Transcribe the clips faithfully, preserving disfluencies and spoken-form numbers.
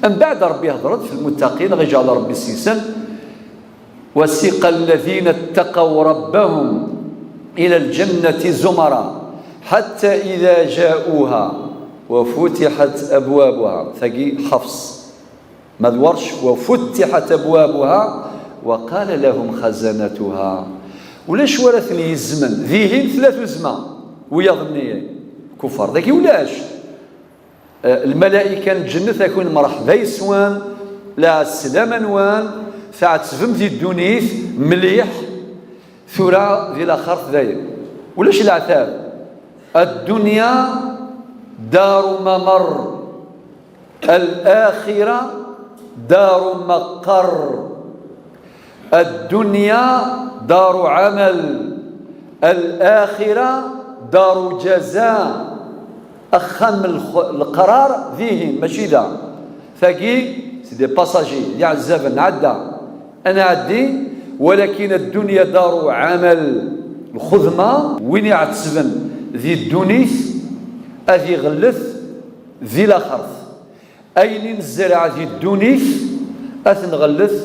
Mbeɛd Ṛebbi ihdeṛ-d f lmuttaqin, ɣ-iǧɛel Ṛebbi seg-sen. وسيق الذين اتقوا ربهم إلى الجنة زمرا حتى إذا جاءوها وفتحت أبوابها. Tagi Ḥefṣ. Ma d Warc, وفتحت أبوابها وقال لهم خزنتها. Ulac wara ten-yezmen. Dihin tella tuzzma. Wiyaḍ-nni kuffar. Dagi ulac. Eh, lmalaika n lǧennet a kun mṛeḥba yes-wen, lɛeslama-nwen, tɛettbem di ddunit mliḥ, tura di laxert dayen. Ulac leɛtab. الدنيا دار ممر، الآخرة دار مقر. الدنيا دار عمل، الآخرة دار جزاء. Axxam n lx-, leqrar dihin, mačči da. Tagi, c'est des passagers, d iɛezzaben, nɛedda. Ad nɛeddi, walakin الدنيا دار عمل, lxedma, win iɛettben di ddunit, ad iɣellet di laxert. Ayen i nezreɛ di ddunit, ad t-nɣellet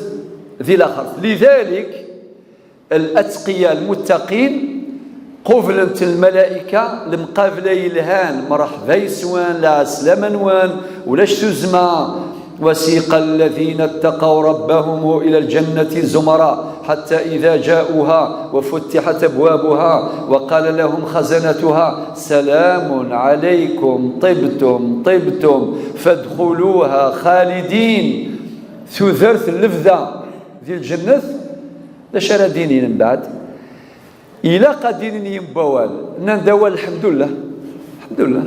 di laxert. لذلك, الأتقياء المتقين, qublen-ten lmalaika lemqabla yelhan, mṛeḥba yes-wen, lɛeslama-nwen, ulac tuzzma. وسيق الذين اتقوا ربهم إلى الجنة زمرا حتى إذا جاءوها وفتحت أبوابها وقال لهم خزنتها سلام عليكم طبتم طبتم فادخلوها خالدين. Tudert n lebda di lǧennet, d acu ara d-inin mbeɛd? Ilaq ad d-inin yembawal, nnan-d awal, lḥemdullah, lḥemdullah.